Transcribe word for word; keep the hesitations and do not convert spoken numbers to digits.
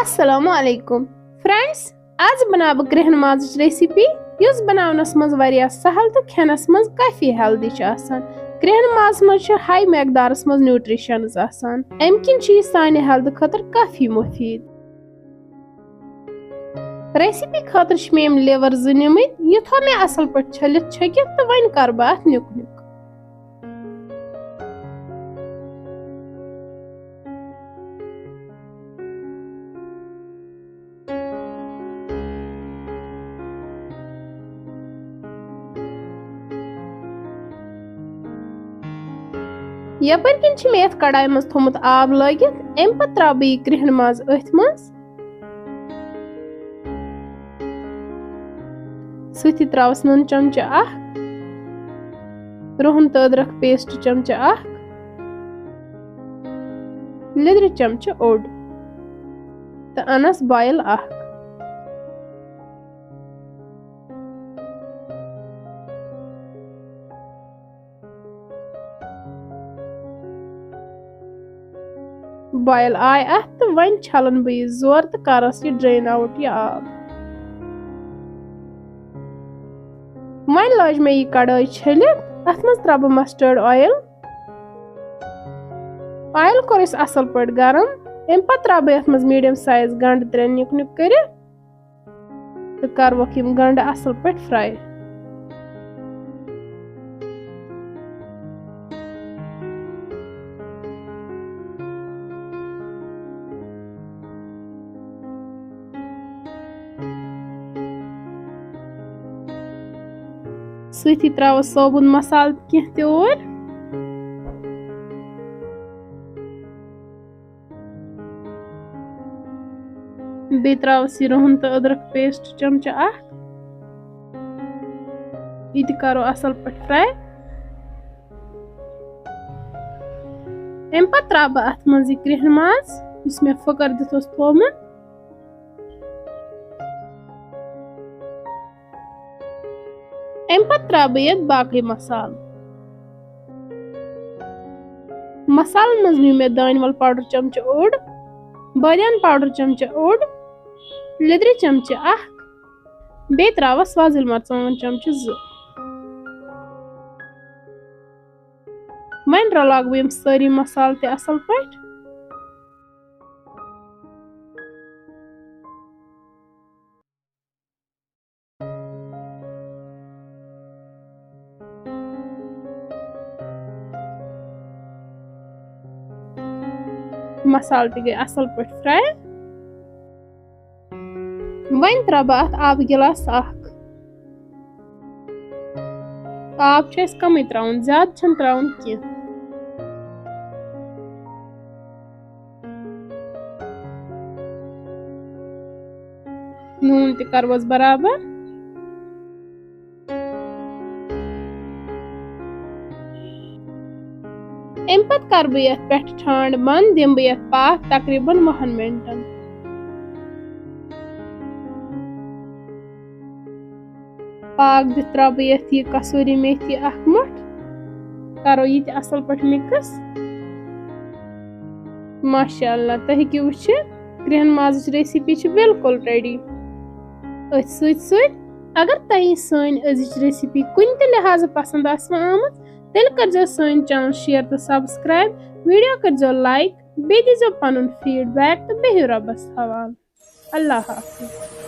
السلام علیکم فرینڈز، آز بناو بہٕ کرٛہن مازٕچ ریسیپی، یُس بناونس منٛز واریاہ سہل تہٕ کھٮ۪نس منٛز کافی ہیلدی چھُ آسان۔ کرٛہن مازس منٛز چھِ ہاے مقدارس منٛز نیوٹریشنز آسان، امہِ کِنۍ چھُ یہِ سانہِ ہیلتھ خٲطرٕ کافی مفید۔ ریسیپی خٲطرٕ چھِ مےٚ یِم لیور زٕ نِمٕتۍ، یہِ تھوٚو مےٚ اصل پٲٹھۍ چھٔلِتھ چھٔکِتھ تہٕ وۄنۍ کَرٕ بہٕ اَتھ نیُک نیُک۔ یپٲرۍ کِنۍ چھِ مےٚ یَتھ کڑایہِ منٛز تھوٚمُت آب لٲگِتھ، اَمہِ پتہٕ ترٛاوٕ بہٕ یہِ کرٛہُن ماز أتھۍ منٛز۔ سۭتی ترٛاوَس نُن چمچہٕ اکھ، رُہن تہٕ أدرکھ پیسٹ چمچہٕ اکھ، لیٚدرِ چمچہٕ اوٚڑ تہٕ اَنَس بویل اکھ۔ بویل آے اَتھ تہٕ وۄنۍ چھَلَن بہٕ یہِ زورٕ تہٕ کَرَس یہِ ڈرین آوُٹ یہِ آب۔ وۄنۍ لٲج مےٚ یہِ کڑٲے چھٔلِتھ، اَتھ منٛز ترٛاوٕ بہٕ مسٹٲرڈ اویل۔ اویل کوٚر اَسہِ اَصٕل پٲٹھۍ گرم، اَمہِ پَتہٕ ترٛاوٕ بہٕ یَتھ منٛز میٖڈیم سایز گنٛڈٕ ترٛےٚ نیُک نیُک کٔرِتھ۔ تہٕ کَرٕ ووکھ یِم گنٛڈٕ اَصٕل پٲٹھۍ فراے۔ سۭتی ترٛاوَس صابُن مسالہٕ کینٛہہ تہِ اور۔ بیٚیہِ ترٛاوَس یہِ رُہن تہٕ أدرَک پیسٹ چمچہٕ اکھ۔ یہِ تہِ کَرو اَصٕل پٲٹھۍ فراے۔ اَمہِ پَتہٕ ترٛاوٕ بہٕ اَتھ منٛز یہِ کرٛہُن ماز، یُس مےٚ پھٕکَر دِتھ اوس تھوٚومُت۔ اَمہِ پَتہٕ ترٛاوٕ بہٕ یَتھ باقٕے مصالہٕ۔ مصالن منٛز نیوٗ مےٚ دانہِ وَل پاوڈر چمچہٕ اوٚڑ، بٲدیان پاوڈر چمچہٕ اوٚڑ، لیٚدرِ چمچہٕ اکھ، بیٚیہِ ترٛاوَس وۄزٕلۍ مرژٕوانٛگن چمچہٕ زٕ۔ وۄنۍ رلاوٕ بہٕ یِم سٲری مصالہٕ تہِ اَصٕل پٲٹھۍ۔ مصالہٕ تہِ گٔے اَصٕل پٲٹھۍ فراے۔ وۄنۍ ترٛاوٕ بہٕ اَتھ آبہٕ گِلاس اکھ۔ آب چھُ اَسہِ کَمٕے ترٛاوُن، زیادٕ چھُنہٕ ترٛاوُن کینٛہہ۔ نوٗن تہِ کَرُس برابر۔ اَمہِ پَتہٕ کَرٕ بہٕ یَتھ پٮ۪ٹھٕ ٹھانٛڈ بنٛد، دِمہٕ بہٕ یَتھ پاکھ تقریٖباً وُہَن مِنٹَن۔ پاکھ دِتھ ترٛاوٕ بہٕ یَتھ یہِ کسوٗری میتھی اَکھ مُٹھ، کَرو یہِ تہِ اَصٕل پٲٹھۍ مِکٕس۔ ماشاء اللہ، تُہۍ ہیٚکِو وٕچھِتھ، کرٛہُن مازٕچ ریسیپی چھِ بالکل ریڈی۔ أتھۍ سۭتۍ سۭتۍ، اگر تۄہہِ سٲنۍ أزِچ ریسیپی کُنہِ تہِ لحاظہٕ پسنٛد آسہِ وۄنۍ آمٕژ، تیٚلہِ کٔرۍزیو سٲنۍ چینل شیئر تہٕ سبسکرائب، ویڈیو کٔرۍزیو لائک، بیٚیہِ دیٖزیو پنُن فیڈ بیک تہٕ بِہِو رۄبَس حوالہٕ۔ اللہ حافظ۔